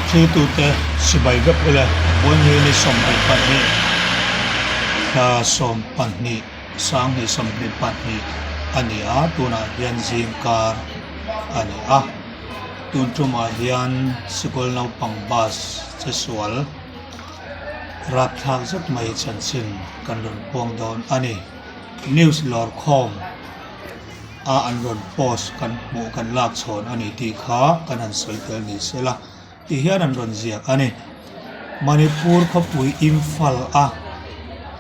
Thiltute sipai vek ule Vawiin ni 22 thla 12 sanghnih 22 a ni a, tunah hian zingkar a ni a. Tun tumah hian sikul naupang bus che sual rapthlak zet mai chanchin kan rawn puang dawn a ni. News lawrkhawm a an rawn post kan hmuh kan lak chhawn a ni tih kha kan han sawi tel ni se la tih hian an rawn ziak a ni. Manipur khawpui Imphal a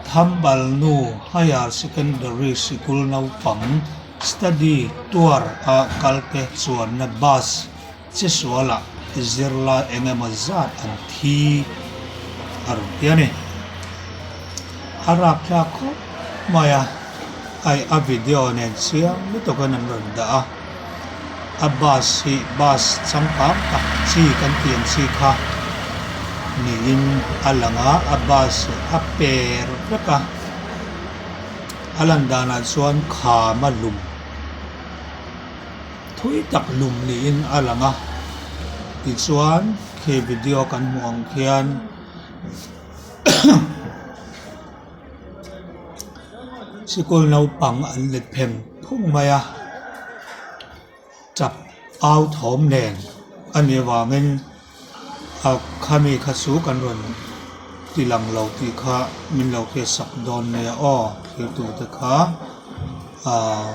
Thambalnu Higher Secondary Sikul naupang study tour a kalte chuanna bus che sualah zirlai eng emaw zat an thi a rawn ti a ni. A rapthlak khawp mai a, hei a video nen chiang lutukin an rawn dah a, a bus hi bus changkang tak chi kan tih ang chi kha niin a lang a, a bus a per vek a, a lan danah chuan kham a lum. Thui tak lum niin a lang a, tichuan khi video kan hmuh ang khian sikul naupang an let phem phung mai a, tap au thawm nen a nih avangin a khami kha chu kan rawn ti lang lo tih kha min lo hriatsak dawn nia aw thlir tur te kha ahh.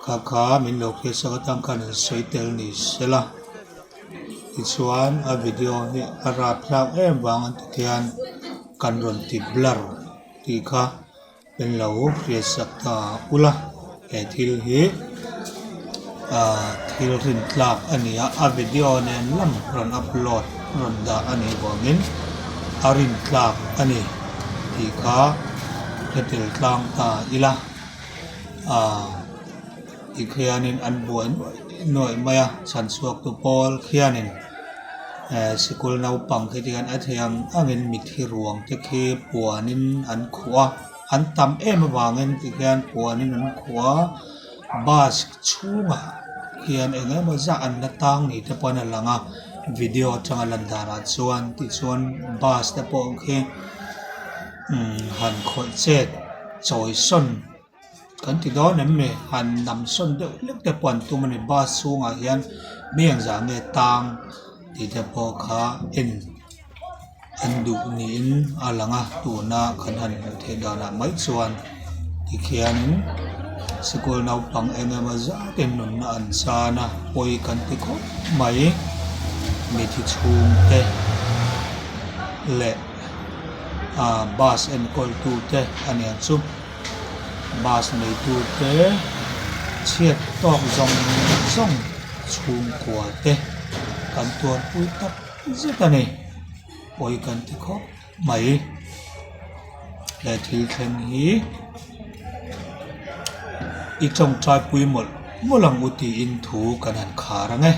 Kha kha min lo hriatsak atang khan an sawi tel ni se la tichuan a video hi a rapthlak em vang an ti khian kan rawn ti blur tih kha min lo hriatsak ta ula he thil hi ah thil rin tlak a ni a a video nen lam rawn upload rawn dah a nih vangin a rin tlak a ni tih kha hre tel tlang ta ila. Ahh tikhianin an buai nuaih nuaih mai a chhan chhuak tu pawl khianin eh sikul naupang khi tikhian a thei ang angin mitthi ruang te khi puanin an khuh a an tam em avangin tikhian puanin an khuh a bus chhungah hian eng emaw zah an la tang ni te pawhin a lang a video atanga lan danah chuan tichuan bus te pawh khi umm han khawih chet. Chawi sawn kan ti dawn em ni han nam sawn deuh hlek te pawh an tum a ni bus chhungah hian mi engzah nge tang tih te pawh kha en an duh niin a lang a tuna kan han hmuh theih danah mai chuan tikhianin sikul naupang eng emaw zatin nunna an chan a pawi kan ti khawp mai mithi chhungte leh. ah bus enkawl tute a ni ang chu bus neitu te chhiat tawk zawng zawng chhungkua te kan tuarpui tak zet a ni pawi kan ti khawp mai he thil thleng hi i tawngtai pui mawlh mawlh ang u tiin thu kan han khar ang e.